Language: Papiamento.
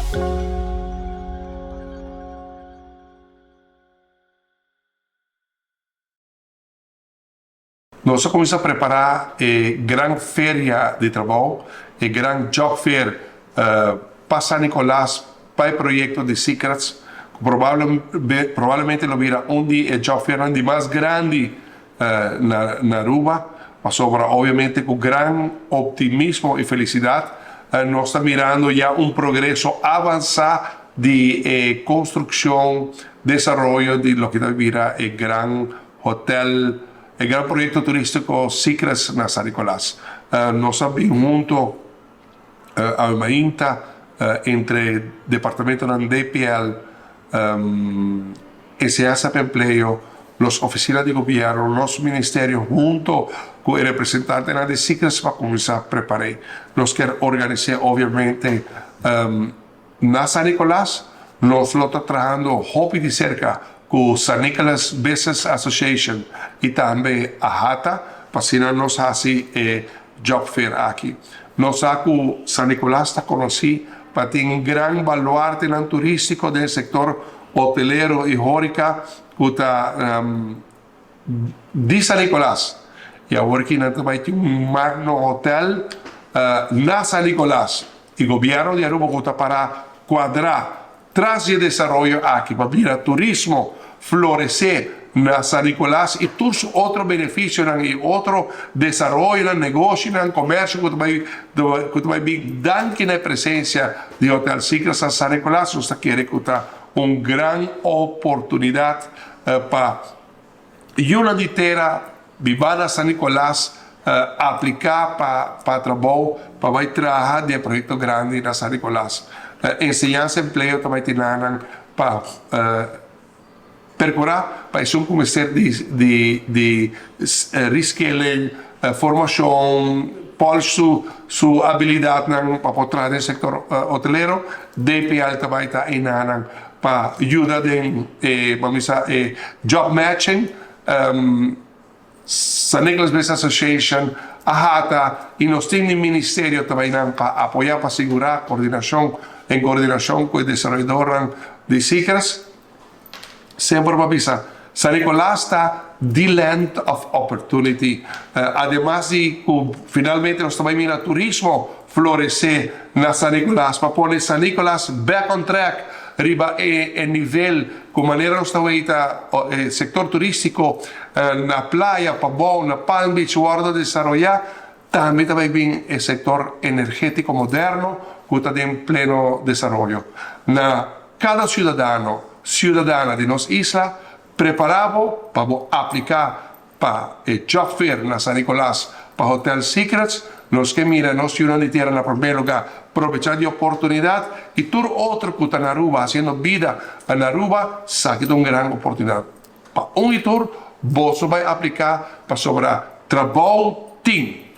Nos a cuminsa prepara e gran feria di trabou, e gran job fair pa San Nicolas pa e proyecto di Secrets cu probablemente lo bira un di e job fairnan di mas grandi na Aruba, pasobra obviamente cu gran optimismo y felicidad nos ta mirando ya un progreso avansa di e construccion, desaroyo di loke ta bira e gran hotel, e gran proyecto turistico Secrets na San Nicolas. Nos a bin hunto awe mainta entre departamentonan DPL, Enseñansa pa Empleo, nos oficina di gobierno, nos ministerio hunto cu e representantenan di Secrets pa cuminsa prepar'e. Nos kier organise obviamente Na San Nicolas nos lo ta trahando hopi di serka ku San Nicolas Business Association i tambe AHATA pa asina nos hasi e job fair aki. Nos sa ku San Nicolas ta konosí pa tin gran baluartenan turístiko den sektor hotelero i hórika ku ta di San Nicolas y awor ki nan ta bay tin un magno hotel na San Nicolas y gobierno di Aruba cu ta para cuadra tras di e desaroyo aki pa bira turismo florece na San Nicolas y tur su otro beneficionan y otro desaroyonan, negoshinan, comercio cu ta bay cu ta bay bin danki na e presencia di Hotel Secrets na San Nicolas nos ta kere cu ta un gran oportunidad Pa yunan di tera biba na San Nicolas aplica pa trabou pa bay traha den e proyecto grandi na San Nicolas. Enseñansa Empleo ta bay tina nan pa percura pa esun cu mester di reskilling, formacion, polish su habilidadnan pa por traha den sector hotelero. DPL ta bay ta enanan Pa yuda den e, bo bisa, e job matching, San Nicolas Business Association a hata y nos tin di ministerio ta bay nan pa apoya pa sigura coordinacion en coordinacion cu e desaroyadornan di Secrets. Semper bo a bisa San Nicolas ta the land of opportunity. Ademas di cu finalmente nos ta bay mira turismo florece na San Nicolas pa pone San Nicolas back on track riba e nivel cu manera nos ta weita e sector turistico na playa pabou na Palm Beach wordo desaroya, tambe ta bay bin e sector energetico moderno cu ta den pleno desaroyo. Na cada ciudadano, ciudadana di nos isla, prepara bo pa bo aplica Pa e job fair na San Nicolas pa Hotel Secrets, nos ke mira nos yunan di tera na prome luga probecha di oportunidad y tur otro cu ta na Aruba haciendo bida na Aruba sa ki ta un gran oportunidad pa un y tur boso bay aplica pasobra trabou tin.